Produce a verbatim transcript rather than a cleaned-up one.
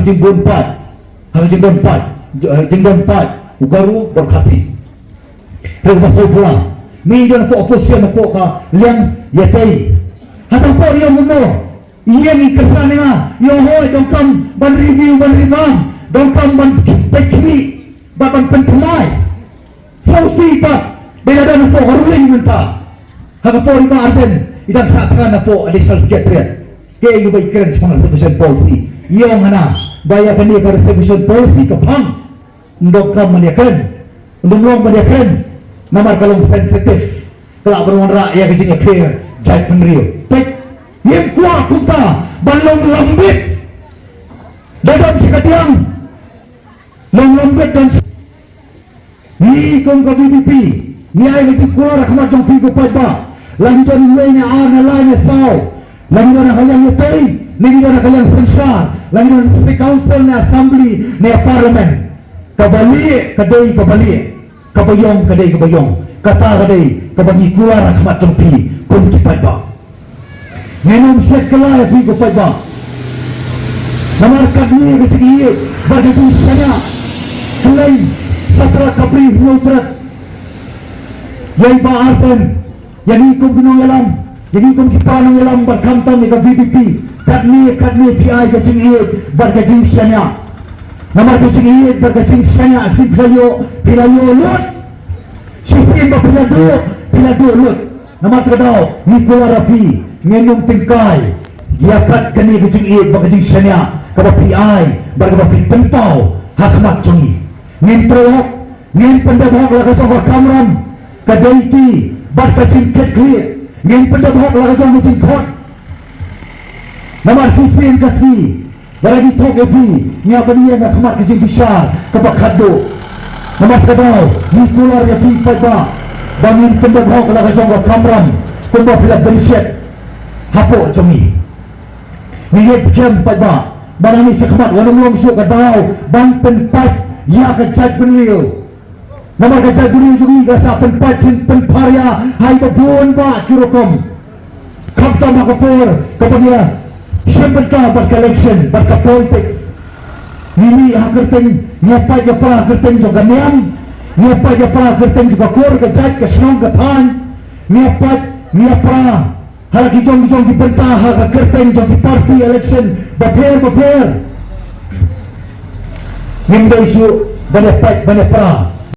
jingbun paid, ha ka jingdon paid, eh, jingdon paid u Garo bad u Khasi. Re ba sou pula. Mi don hapoh opposition hapoh ka liang ïatei. Hato hapoh ri ong kumno? Ïa ngi kyrshan ïa nga, ïa hoi donkam ban review, ban revamp, donkam ban peit khmih bad ban pynthymmai. Sngewsih pat ba la don hapoh ka ruling mynta. Ha ka por i Bah Ardent i dang sah thngan hapoh Additional Secretariat. Kaei kaba i kren shaphang reservation policy? I ong hana ba ïa kane ka reservation policy ka phang. Ym donkam ban ïakren, ym donkam ban ïakren. Namar ka long sensitive. Ka lah ban wanrah ïa ka jingïakren jaitbynriew. Peit, ngim kwah kumta ban long lambit. Da don shi ka diang. Long lambit don shi. Ngi kum ka V P P ngi ai ka jingkular ha khmat jong phi ko paidbah. La ngi don iwei ne ar ne lai ne saw, la ngi don ha ka liang ïatei, la ngi don ha ka liang synshar, la ngi don ha State Council ne Assembly ne Parliament. Kaba lieh ka dei kaba lieh, kaba ïong ka dei kaba ïong. Kata ka dei kaba ngi kular ha khmat jong phi kum ki paidbah. Ngin ym shet kylla ïa phi ko paidbah. Namar katne ka jingïeit bad ka jingshaniah, khlem sa trat ka Bri Hynñiewtrep. Ïa i Bah Ardent, ïa ngi kum ki nongïalam, ïa ngi kum ki para nongïalam bad khamtam ïa ka V P P. Katne katne phi ai ka jingïeit bad ka jingshaniah. Namar ka jingïeit bad ka jingshaniah shisien phi la ïoh, phi la ïoh lut. Shisien ba phi la duh, phi la duh lut. Namar kata ka daw ngi kular ïa phi, ngin ym tyngkai ïa kat kane ka jingïeit bad ka jingshaniah kaba phi ai bad kaba phi pynpaw ha khmat jong ngi. Ngin trei hok, ngin pyndep hok la ka jong ka kamram, ka dei ki bad ka jingkitkhlieh. Ngin pyndep hok la ka jong ka jingkhot. Namar shisien ka sngi lada ngi thok ïa phi, ngi hap ban ïeng ha khmat ka jingbishar kaba khatduh. Namar kata ka daw ngi kular ïa phi paidbah ba ngin pyndep hok la ka jong ka kamram kumba phi la bynshet hapoh jong ngi. Ngi ngeit skhem paidbah ba nangne shakhmat wan ym long shuh ka daw ban pynpait ïa ka jaitbynriew. Namar ka jaitbynriew jong ngi ka shah pynpait shin pynpharia ha i ba bun bah ki rukom. Khamtam ha ka por kaba ngi ïa shim bynta bad ka election bad ka politics. Ngi mih ha kyrteng, ngi ïa pait ïa pra ha kyrteng jong ka niam, ngi ïa pait ïa pra ha kyrteng jong ka kur ka jait ka shnong ka thaiñ, ngi ïa pait ngi ïa pra ha la ki jong ki jong ki bynta ha ka kyrteng jong ki party election bapher bapher. Ngim dei shuh ban ïa pait ban ïa pra